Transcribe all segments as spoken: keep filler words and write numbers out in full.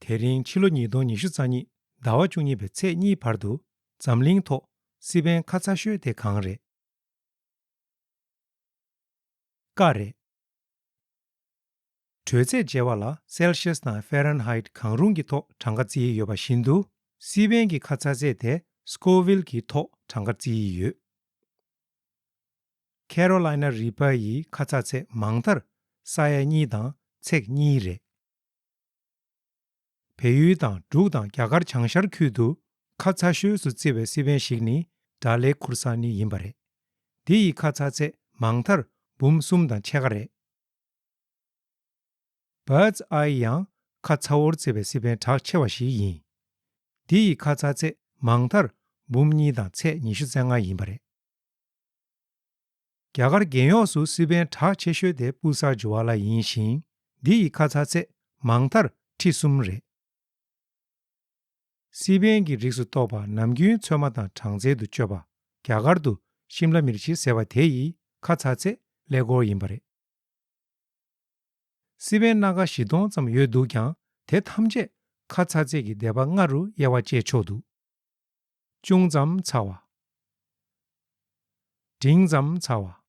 དེ་རིང་ཕྱི་ལོ་ཉིས་སྟོང་ཉི་ཤུ་རྩ་གཉིས་ཟླ་བ་བཅུ་གཉིས་པའི་ཚེས་གཉིས་བར་དུ་འཛམ་གླིང་ཐོག་སི་པན་ཁ་ཚ་ཤོས་དེ་གང་རེད། ཀ་རེད། དྲོད་ཚད་བརྗེ་བ་ལ་སེལ་ཤེས་དང་ཧྥེ་རན་ཧའིད་གང་རུང་གི་ཐོག་གྲངས་ཀ་བརྩི་ཡི་ཡོད་པ་བཞིན་དུ། སི་པན་གྱི་ཁ་ཚ་ཚད་དེ་སྐོ་ཝིལ་གྱི་ཐོག་གྲངས་ཀ་བརྩི་ཡི་ཡོད། ཁེ་རོ་ལའི་ན་རི་པ་ཡི་ཁ་ཚ་ཚད་མང་མཐར་ས་ཡ་གཉིས་དང་ཚེག་གཉིས་རེད། བལ་ཡུལ་དང་འབྲུག་དང་རྒྱ་གར་བྱང་ཤར་ཁུལ་དུ་ཁ་ཚ་ཤོས་སུ་བརྩི་བའི་སི་པན་ཞིག་ནི་ཌ་ལེ་ཁུར་ས་ནི་ཡིན་པ་རེད། འདི་ཡི་ཁ་ཚ་ཚད་མང་མཐར་འབུམ་གསུམ་དང་ཕྱེད་ཀ་རེད། བྷར་ཌི་ཨའི་ཡང་ཁ་ཚ་བོར་བརྩི་བའི་སི་པན་གྲགས་ཆེ་བ་ཞིག་ཡིན། འདི་ཡི་ཁ་ཚ་ཚད་མང་མཐར་འབུམ་གཉིས་དང་ཚེག་ཉི་ཤུ་རྩ་ལྔ་ཡིན་པ་རེད། རྒྱ་གར་རྒྱལ་ཡོངས་སུ་སི་པན་གྲགས་ཆེ་ཤོས་དེ་པུ་ས་ཇུ་ཝ་ལ་ཡིན་ཞིང་། འདི་ཡི་ཁ་ཚ་ཚད་མང་མཐར་ཁྲི་གསུམ་རེད། སི་པན་གྱི་རིགས་སུ་གཏོགས་པ་ནམ་རྒྱུན་ཚོད་མ་དང་གྲངས་ཚད་དུ་སྤྱོད་པ། རྒྱ་གར་དུ་ཤིམ་ལ་མིར་ཆི་ཟེར་བ་དེ་ཡི་ཁ་ཚ་ཚད་ཀླད་ཀོར་ཡིན་པ་རེད། སི་པན་སྣ་ཁ་བཞི་སྟོང་ཙམ་ཡོད་འདུག་ཀྱང་། དེ་ཐམས་ཅད་ཁ་ཚ་ཚད་ཀྱི་སྡེ་པ་ལྔ་རུ་དབྱེ་བ་བཅད་ཆོག་འདུག། ཅུང་ཙམ་ཚ་བ། འབྲིང་ཙམ་ཚ་བ།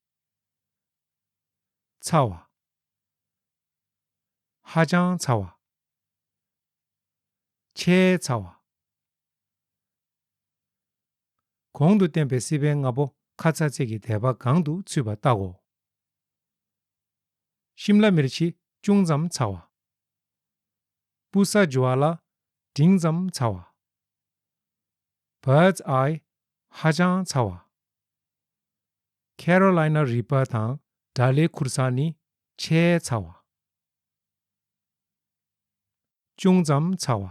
ཚ་བ། ཧ་ཅང་ཚ་བ། ཆེས་ཚ་བ། གོང་དུ་བསྟན་པའི་སི་པན་ལྔ་པོ་ཁ་ཚ་ཚད་ཀྱི་སྡེ་པ་གང་དུ་ཚུད་པ་བལྟའོ། ཤིམ་ལ་མིར་ཆི་ཅུང་ཙམ་ཚ་བ། པུ་ས་ཇུ་ཝ་ལ་འབྲིང་ཙམ་ཚ་བ། བྷར་ཌི་ཨའི་ཧ་ཅང་ཚ་བ། ཁེ་རོ་ལའི་ན་རི་པ་དང་ཌ་ལེ་ཁུར་ས་ནི་ཆེས་ཚ་བ། ཅུང་ཙམ་ཚ་བ།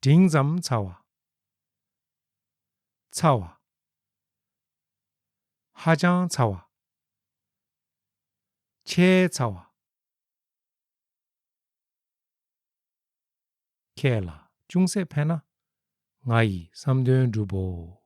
འབྲིང་ཙམ་ཚ་བ། ཚ་བ། ཧ་ཅང་ཚ་བ། ཆེས་ཚ་བ། ཁྱེད་ལ་ཅུང་ཟད་ཕན་ན་ང་ཡི་བསམ་དོན་འགྲུབ་བོ།